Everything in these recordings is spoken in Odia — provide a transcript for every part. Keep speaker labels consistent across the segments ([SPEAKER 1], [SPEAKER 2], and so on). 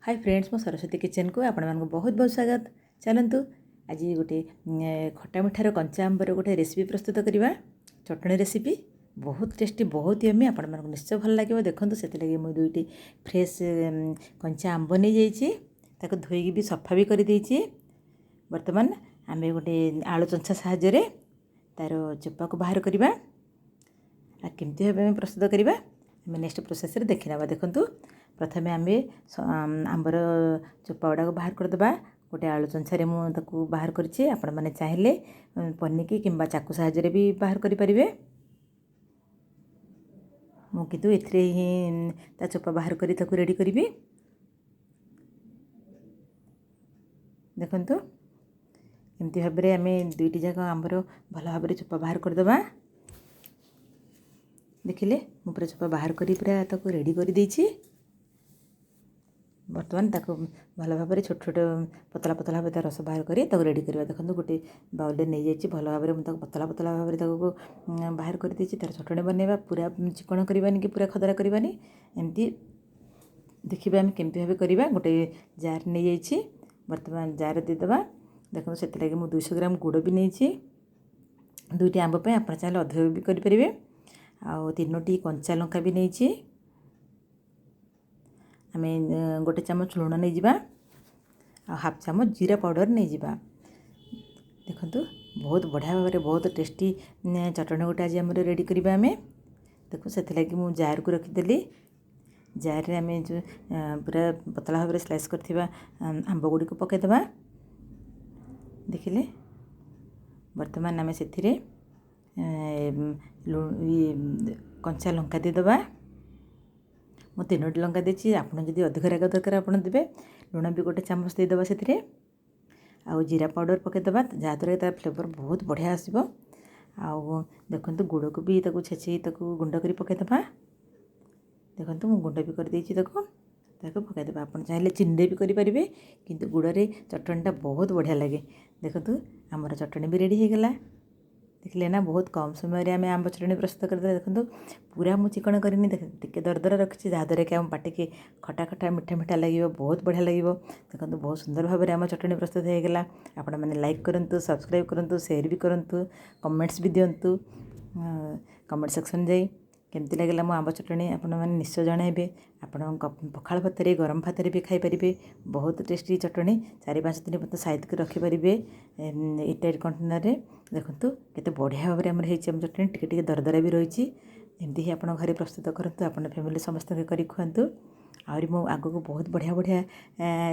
[SPEAKER 1] ହାଇ ଫ୍ରେଣ୍ଡସ୍, ମୋ ସରସ୍ୱତୀ କିଚେନ୍କୁ ଆପଣମାନଙ୍କୁ ବହୁତ ବହୁତ ସ୍ୱାଗତ। ଚାଲନ୍ତୁ, ଆଜି ଗୋଟେ ଖଟା ମିଠାର କଞ୍ଚା ଆମ୍ବର ଗୋଟେ ରେସିପି ପ୍ରସ୍ତୁତ କରିବା। ଚଟଣି ରେସିପି, ବହୁତ ଟେଷ୍ଟି, ବହୁତ ୟମି, ଆପଣମାନଙ୍କୁ ନିଶ୍ଚୟ ଭଲ ଲାଗିବ। ଦେଖନ୍ତୁ, ସେଥିଲାଗି ମୁଁ ଦୁଇଟି ଫ୍ରେଶ୍ କଞ୍ଚା ଆମ୍ବ ନେଇଯାଇଛି। ତାକୁ ଧୋଇକି ବି ସଫା ବି କରିଦେଇଛି। ବର୍ତ୍ତମାନ ଆମେ ଗୋଟେ ଆଳୁ ଚଞ୍ଚା ସାହାଯ୍ୟରେ ତା'ର ଚୋପାକୁ ବାହାର କରିବା। ଆଉ କେମିତି ଭାବେ ଆମେ ପ୍ରସ୍ତୁତ କରିବା, ଆମେ ନେକ୍ସଟ ପ୍ରୋସେସ୍ରେ ଦେଖିନେବା। ଦେଖନ୍ତୁ, ପ୍ରଥମେ ଆମେ ଆମ୍ବର ଚୋପା ଗୁଡ଼ାକ ବାହାର କରିଦେବା। ଗୋଟେ ଆଳୁ ଚଞ୍ଛାରେ ମୁଁ ତାକୁ ବାହାର କରିଛି। ଆପଣମାନେ ଚାହିଁଲେ ପନିକି କିମ୍ବା ଚାକୁ ସାହାଯ୍ୟରେ ବି ବାହାର କରିପାରିବେ। ମୁଁ କିନ୍ତୁ ଏଥିରେ ହିଁ ତା ଚୋପା ବାହାର କରି ତାକୁ ରେଡ଼ି କରିବି। ଦେଖନ୍ତୁ, ଏମିତି ଭାବରେ ଆମେ ଦୁଇଟି ଯାକ ଆମ୍ବର ଭଲ ଭାବରେ ଚୋପା ବାହାର କରିଦେବା। ଦେଖିଲେ, ମୁଁ ପୁରା ଚୋପା ବାହାର କରି ପୁରା ତାକୁ ରେଡ଼ି କରିଦେଇଛି। ବର୍ତ୍ତମାନ ତାକୁ ଭଲ ଭାବରେ ଛୋଟ ଛୋଟ, ପତଳା ପତଳା ଭାବରେ ତା ରସ ବାହାର କରି ତାକୁ ରେଡ଼ି କରିବା। ଦେଖନ୍ତୁ, ଗୋଟେ ବାଉଲରେ ନେଇଯାଇଛି। ଭଲ ଭାବରେ ମୁଁ ତାକୁ ପତଳା ପତଳା ଭାବରେ ତାକୁ ବାହାର କରିଦେଇଛି। ତା'ର ଚଟଣି ବନେଇବା, ପୁରା ଚିକଣ କରିବାନି କି ପୁରା ଖଦରା କରିବାନି। ଏମିତି ଦେଖିବା ଆମେ କେମିତି ଭାବେ କରିବା। ଗୋଟେ ଜାର୍ ନେଇଯାଇଛି, ବର୍ତ୍ତମାନ ଜାର୍ରେ ଦେଇଦେବା। ଦେଖନ୍ତୁ, ସେଥିଲାଗି ମୁଁ 200 ଗ୍ରାମ ଗୁଡ଼ ବି ନେଇଛି ଦୁଇଟି ଆମ୍ବ ପାଇଁ। ଆପଣ ଚାହିଁଲେ ଅଧିକ ବି କରିପାରିବେ। ଆଉ ତିନୋଟି କଞ୍ଚା ଲଙ୍କା ବି ନେଇଛି। ଆମେ ଗୋଟେ ଚାମଚ ଲୁଣ ନେଇଯିବା ଆଉ ହାଫ୍ ଚାମଚ ଜିରା ପାଉଡ଼ର ନେଇଯିବା। ଦେଖନ୍ତୁ, ବହୁତ ବଢ଼ିଆ ଭାବରେ ବହୁତ ଟେଷ୍ଟି ଚଟଣି ଗୋଟେ ଆଜି ଆମର ରେଡ଼ି କରିବା ଆମେ। ଦେଖୁ, ସେଥିଲାଗି ମୁଁ ଜାର୍କୁ ରଖିଦେଲି। ଜାର୍ରେ ଆମେ ଯେଉଁ ପୁରା ପତଳା ଭାବରେ ସ୍ଲାଇସ୍ କରିଥିବା ଆମ୍ବ ଗୁଡ଼ିକୁ ପକାଇଦେବା। ଦେଖିଲେ, ବର୍ତ୍ତମାନ ଆମେ ସେଥିରେ କଞ୍ଚା ଲଙ୍କା ଦେଇଦେବା। ମୁଁ ତିନୋଟି ଲଙ୍କା ଦେଇଛି, ଆପଣ ଯଦି ଅଧିକ ରାଗ ଦରକାର ଆପଣ ଦେବେ। ଲୁଣ ବି ଗୋଟେ ଚାମଚ ଦେଇଦେବା ସେଥିରେ। ଆଉ ଜିରା ପାଉଡ଼ର ପକାଇଦେବା, ଯାହାଦ୍ୱାରା ତା ଫ୍ଲେଭର୍ ବହୁତ ବଢ଼ିଆ ଆସିବ। ଆଉ ଦେଖନ୍ତୁ, ଗୁଡ଼କୁ ବି ତାକୁ ଛେଚି ତାକୁ ଗୁଣ୍ଡ କରି ପକାଇଦେବା। ଦେଖନ୍ତୁ, ମୁଁ ଗୁଣ୍ଡ ବି କରିଦେଇଛି, ତାକୁ ପକାଇଦେବା। ଆପଣ ଚାହିଁଲେ ଚିନିରେ ବି କରିପାରିବେ, କିନ୍ତୁ ଗୁଡ଼ରେ ଚଟଣିଟା ବହୁତ ବଢ଼ିଆ ଲାଗେ। ଦେଖନ୍ତୁ, ଆମର ଚଟଣି ବି ରେଡ଼ି ହେଇଗଲା। ଦେଖିଲେ ନା, ବହୁତ କମ୍ ସମୟରେ ଆମେ ଆମ୍ବ ଚଟଣି ପ୍ରସ୍ତୁତ କରିଦେବା। ଦେଖନ୍ତୁ, ପୁରା ମୁଁ ଚିକଣ କରିନି, ଦେଖନ୍ତୁ, ଟିକେ ଦରଦରା ରଖିଛି, ଯାହାଦ୍ୱାରା କି ଆମ ପାଟିକି ଖଟା ଖଟା, ମିଠା ମିଠା ଲାଗିବ, ବହୁତ ବଢ଼ିଆ ଲାଗିବ। ଦେଖନ୍ତୁ, ବହୁତ ସୁନ୍ଦର ଭାବରେ ଆମ ଚଟଣି ପ୍ରସ୍ତୁତ ହେଇଗଲା। ଆପଣମାନେ ଲାଇକ୍ କରନ୍ତୁ, ସବସ୍କ୍ରାଇବ୍ କରନ୍ତୁ, ସେୟାର ବି କରନ୍ତୁ, କମେଣ୍ଟସ୍ ବି ଦିଅନ୍ତୁ। କମେଣ୍ଟ ସେକ୍ସନ୍ ଯାଇ କେମିତି ଲାଗିଲା ମୋ ଆମ୍ବ ଚଟଣି, ଆପଣମାନେ ନିଶ୍ଚୟ ଜଣାଇବେ। ଆପଣ ପଖାଳ ଭାତରେ, ଗରମ ଭାତରେ ବି ଖାଇପାରିବେ। ବହୁତ ଟେଷ୍ଟି ଚଟଣି। 4-5 ଦିନ ପର୍ଯ୍ୟନ୍ତ ସାଇତିକି ରଖିପାରିବେ ଏୟାରଟାଇଟ୍ କଣ୍ଟେନରରେ। ଦେଖନ୍ତୁ, କେତେ ବଢ଼ିଆ ଭାବରେ ଆମର ହେଇଛି ଆମ ଚଟଣି, ଟିକେ ଟିକେ ଦରଦରା ବି ରହିଛି। ଏମିତି ହିଁ ଆପଣ ଘରେ ପ୍ରସ୍ତୁତ କରନ୍ତୁ, ଆପଣ ଫ୍ୟାମିଲି ସମସ୍ତଙ୍କୁ କରି ଖୁଆନ୍ତୁ। ଆହୁରି ମୁଁ ଆଗକୁ ବହୁତ ବଢ଼ିଆ ବଢ଼ିଆ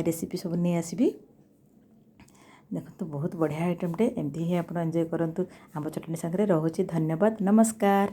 [SPEAKER 1] ରେସିପି ସବୁ ନେଇ ଆସିବି। ଦେଖନ୍ତୁ, ବହୁତ ବଢ଼ିଆ ଆଇଟମ୍ଟେ। ଏମିତି ହିଁ ଆପଣ ଏନ୍ଜୟ କରନ୍ତୁ ଆମ୍ବ ଚଟଣି ସାଙ୍ଗରେ। ରହୁଛି, ଧନ୍ୟବାଦ, ନମସ୍କାର।